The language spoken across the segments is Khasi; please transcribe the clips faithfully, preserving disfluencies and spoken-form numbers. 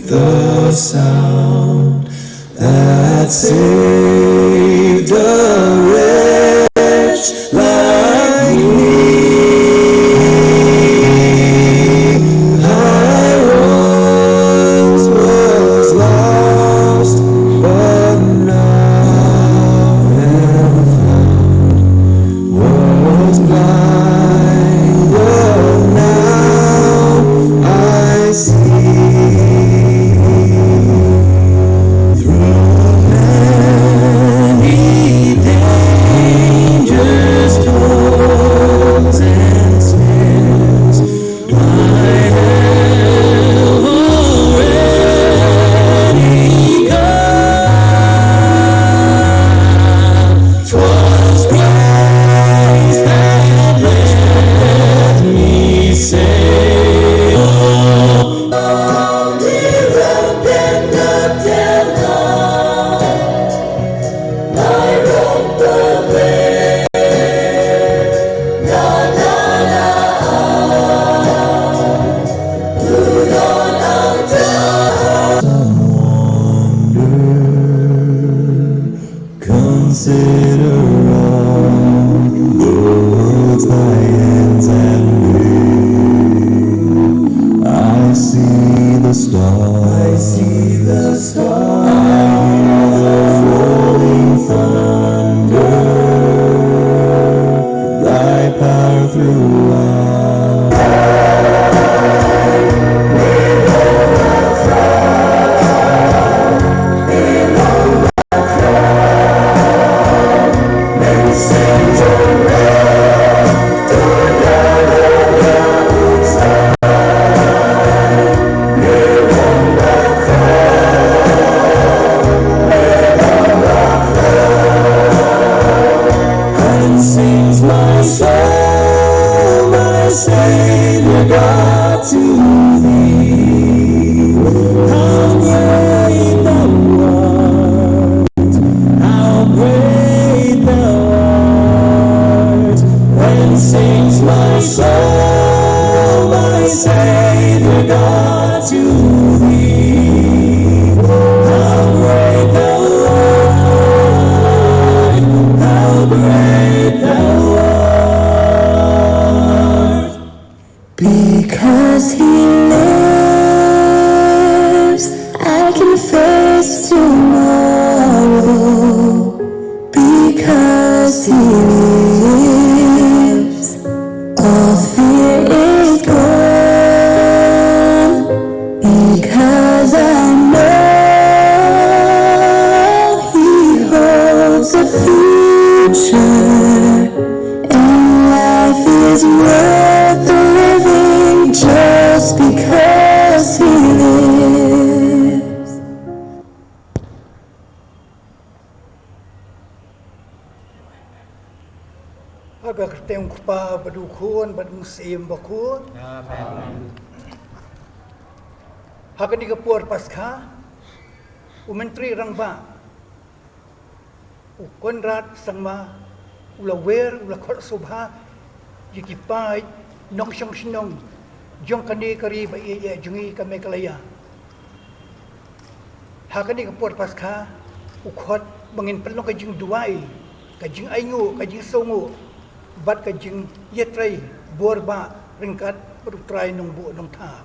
The sound that saved a wretch like me. I once was lost, but now am found. Was blind, but now I see. Through many dangers, toils, and snares, I have already come. 'Twas Christ that led me safe. Consider all the works thy hands have made. I see the stars. I see the stars. I hear the rolling thunder. Thy power throughout. And sings my soul, my Savior God, to thee. How great thou art, how great thou art. When sings my soul, my Savior God, to thee. How great thou art, how great thou art. Because he lives, I can face tomorrow. Because he lives, all fear is gone. Because I know he holds a future, and life is worth the living just because he lives. Ha ka kyrteng u Kpa bad u Khun bad u Mynsiem Bakhuid. Amen. Ha kane ka por Paskha, u Myntri Rangbah, u Conrad Sangma, u la wer, u la khot sngewbha ïa ki paid nongshong shnong jong kane ka ri ba ïeit jong ngi ka Meghalaya. Ha kane ka por Paskha, u khot ba ngin pynlong ka jingduwai, ka jingainguh, ka jingsngewnguh bad ka jingïatrei bor bah ryngkat bad u Trai Nongbuh Nongthaw.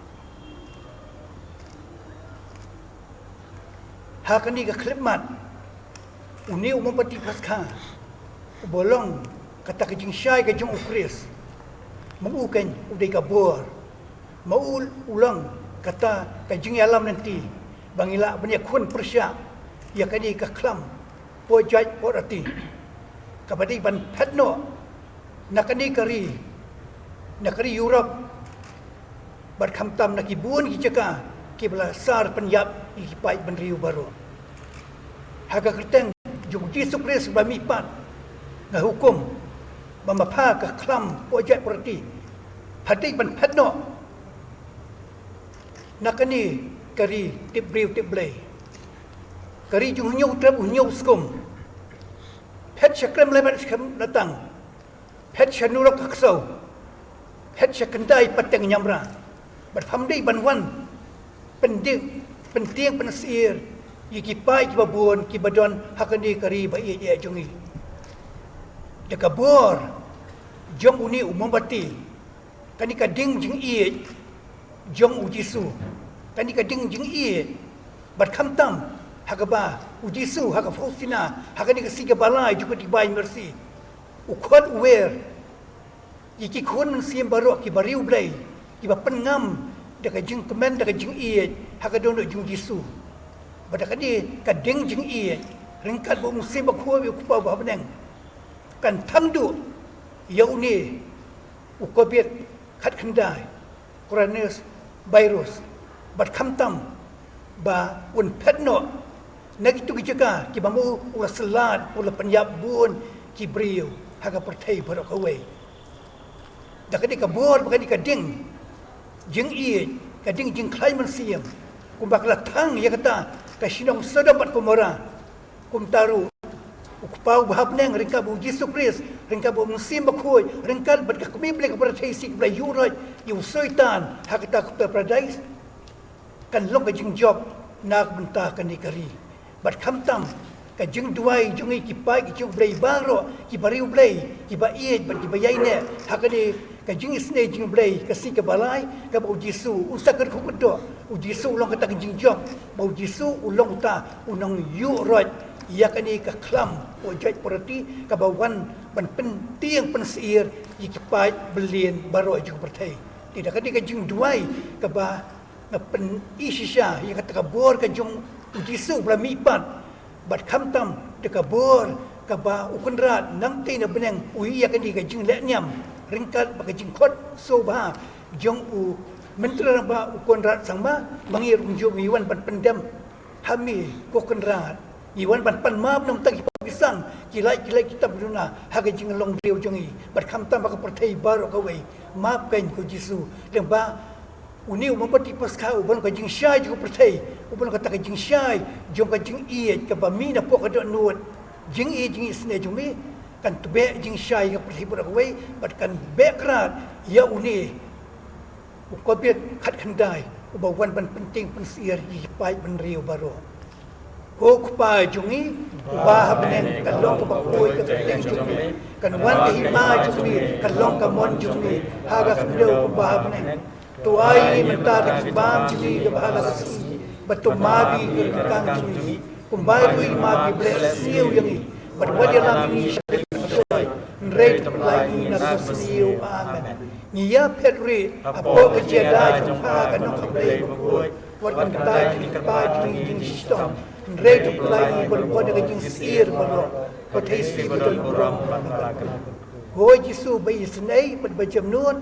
Ha kane ka khyllipmat, une u mombati Paskha uba long kata ka jingshai ka jong u Khrist, ma u keiñ u dei ka bor, ma u u long kata ka jingïalam lynti ba ngi lah ban ïakhun pyrshah ïa kane ka khlam poh jait poh rati kaba dei ban phet noh na kane ka ri, na ka ri Europe, bad khamtam na ki bun ki jaka kiba la sar pynïap ïa ki paid bynriew baroh. Ha ka kyrteng jong u Jisu Khrist ba mihpat, nga hukum ba ma pha ka khlam poh jait poh rati pha dei ban phet noh na kane ka ri tip briew tip Blei, ka ri jong u Hynñiew Trep u Hynñiew Skum. Phet sha krem lai bad sha krem la tang. Phet sha nurok ka ksew. Phet sha kynthai pateng ñiamra. Bad pham dei ban wan pyndik, pyntieng, pynsyier ïa ki paid kiba bun kiba don ha kane ka ri ba ïeit jong ngi. Da ka bor jong une u mombati, kane ka ding jingïeit jong u Jisu, kane ka ding jingïeit, bad khamtam ha kaba u Jisu ha ka Faustina, ha kane ka sngi kaba lai jong ka Divine Mercy, u khot u wer ïa ki khun mynsiem baroh kiba riewblei, kiba pynngam da ka jingkmen, da ka jingïeit ha ka dohnud jong u Jisu. Bad da kane ka ding jingïeit, ryngkat bad u Mynsiem Bakhuid, u Kpa uba ha bneng, kan thang duh ïa une u Covid khatkhyndai, coronavirus, bad khamtam ba un phet noh na kito ki jaka kiba ma u la syllat, u la pynïap bun ki briew ha ka pyrthei baroh kawei. Da kane ka bor, ba kane ka ding jingïeit, ka ding jingkhlaiñ mynsiem, kumba ka la thang ïa kata ka shnong Sodom bad Gomorrah, kumta ruh u Kpa uba ha bneng, ryngkat bad u Jisu Khrist, ryngkat bad u Mynsiem Bakhuid, ryngkat bad ka kmie Blei kaba pyrthei isih, kaba la ïuh roit ïa u Soitan ha kata ka Paradise, kan long ka jingjop na ka bynta kane ka ri. Bad khamtam ka jingduwai jong ngi ki paid ki jong u Blei baroh, kiba riewblei, kiba ïeit bad kiba ïaineh ha kane ka jingisynei jong u Blei, ka sngi kaba lai kaba u Jisu un sa kyrkhu kyrdoh, u Jisu u long kata ka jingjop, ba u Jisu u long uta u nongïuh roit ïa kane ka khlam, u judge party, kaba wan ban pyntieng pynsyier ïa ki paid byllian baroh jong ka pyrthei. Te da kane ka jingduwai kaba nga pyni shisha ïa kata ka bor ka jong u Jisu ba la mihpat, bad khamtam da ka bor kaba u Kynrad nangtei na bneng u ïoh ïa kane ka jinglehniam, ryngkat bad ka jingkhot sngewbha jong u Myntri Rangbah, u Conrad Sangma, ba ngi ruh ngi ju ïa wan ban pyndem ha me, ko Kynrad, ïa wan ban pan map na bynta ki pop ki san, ki lait ki lait, ki tam ki duna ha ka jinglong briew jong ngi, bad khamtam ha ka pyrthei baroh kawei. Map kein, ko Jisu, lyngba une u mombati Paskha uba long ka jingshai jong ka pyrthei, uba long kata ka jingshai jong ka jingïeit kaba mih napoh ka dohnud jingïeit, jingisynei jong me, kan tbeh jingshai ïa ka pyrthei baroh kawei, bad kan beh krad ïa une u Covid khatkhyndai uba wan ban pyntieng pynsyier ïa ki paid bynriew baroh. Ko Kpa jong ngi uba ha bneng, kan long kaba khuid ka kyrteng jong me, kan wan ka hima jong me, kan long ka mon jong me ha ka khyndew kumba ha bneng. To ai ïa ngi mynta ka jingbam jong ngi kaba ha la ka sngi, bad to map ïa ngi ki ryngkang jong ngi, kumba ruh ngi map ïa kiba leh sniew ïa ngi, bad wat ïalam ïa ngi sha ka jingpynshoi, hynrei to pyllait ïa ngi na ka sniew. Amen. Ngi ïaphet ruh hapoh ka jingïada jong u Kpa, ka Nongkha Blei bakhuid, wat kum kata ka jingkyrpad jong ngi ki jingshitom, hynrei to pyllait ïa ngi ban ïoh na ka jingsyier baroh. Ko Kpa, to isynei ïa ngi ban ïoh na ka jingkyrpad. Ko Jisu ba isynei bad ba jemnud,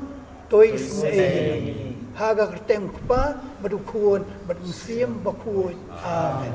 to isynei ïa ngi. Ha ka kyrteng u Kpa, bad u Khun, bad u Mynsiem Bakhuid. Amen.